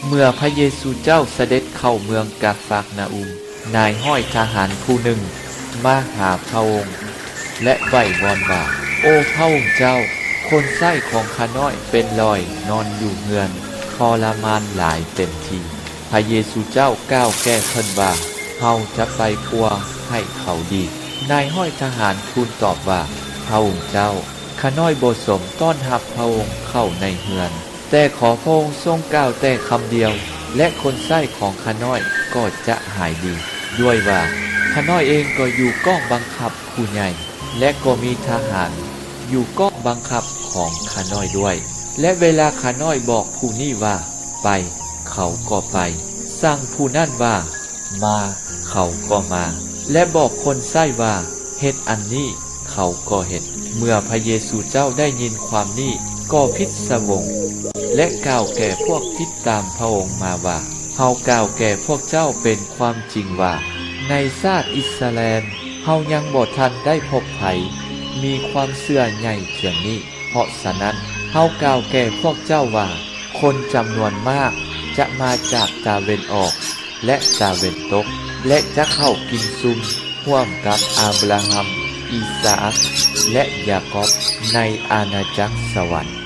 ເມື່ອພະເຢຊູເຈົ້າສະເດັດເຂົ້າເມືອງກາຟານາອຸມ, ນາຍຮ້ອຍທະຫານຜູ້ໜຶ່ງມາຫາພະອົງ ແລະ ໄຫວ້ວອນວ່າ, ໂອພະອົງເຈົ້າ, ຄົນໃຊ້ຂອງຂ້ານ້ອຍເປັນລອຍນອນຢູ່ເຮືອນ, ທໍລະມານຫຼາຍເຕັມທີ່. ພະເຢຊູເຈົ້າກ່າວແກ່ເພິ່ນວ່າ, ເຮົາຈະໄປປົວໃຫ້ເຂົາດີ. ນາຍຮ້ອຍທະຫານທູນຕອບວ່າ, ພະອົງເຈົ້າ, ຂ້ານ້ອຍບໍ່ສົມຕ້ອນຮັບພະອົງເຂົ້າໃນເຮືອນ, ແຕ່ຂໍພະອົງຊົງກ່າວແຕ່ຄຳດຽວ ແລະ ຄົນໃຊ້ຂອງຂ້ານ້ອຍກໍຈະຫາຍດີ. ດ້ວຍວ່າຂ້ານ້ອຍເອງກໍຢູ່ກ້ອງບັງຄັບຜູ້ໃຫຍ່ ແລະ ກໍມີທະຫານຢູ່ກ້ອງບັງຄັບຂອງຂ້ານ້ອຍດ້ວຍ. ແລະ ເວລາຂ້ານ້ອຍບອກຜູ້ນີ້ວ່າ, ໄປ, ເຂົາກໍໄປ, ສັ່ງຜູ້ນັ້ນວ່າ, ມາ, ເຂົາກໍມາ, ແລະ ບອກຄົນໃຊ້ວ່າ, ເຮັດອັນນີ້, ເຂົາກໍເຮັດ. ເມື່ອພະເຢຊູເຈົ້າໄດ້ຍິນຄວາມນີ້, ກໍຜິດສະຫວົງ ແລະ ກ່າວແກ່ພວກຕິດຕາມພະອົງມາວ່າ, ເຮົາກ່າວແກ່ພວກເຈົ້າເປັນຄວາມຈິງວ່າ, ໃນຊາດອິດສະຣາແອນ, ເຮົາຍັງບໍ່ທັນໄດ້ພົບໃຜມີຄວາມເຊື່ອໃຫຍ່ພຽງນີ້. ເພາະສະນັ້ນ, ເຮົາກ່າວແກ່ພວກເຈົ້າວ່າ, ຄົນຈຳນວນມາກຈະມາຈາກຕາເວັນອອກ ແລະ ຕາເວັນຕົກ ແລະ ຈະເຂົ້າກິນຊຸມຮ່ວມກັບອາບຣາຮັມ, ອີສາອັກ ແລະ ຢາກອບ ໃນອານາຈັກສະຫວັນ.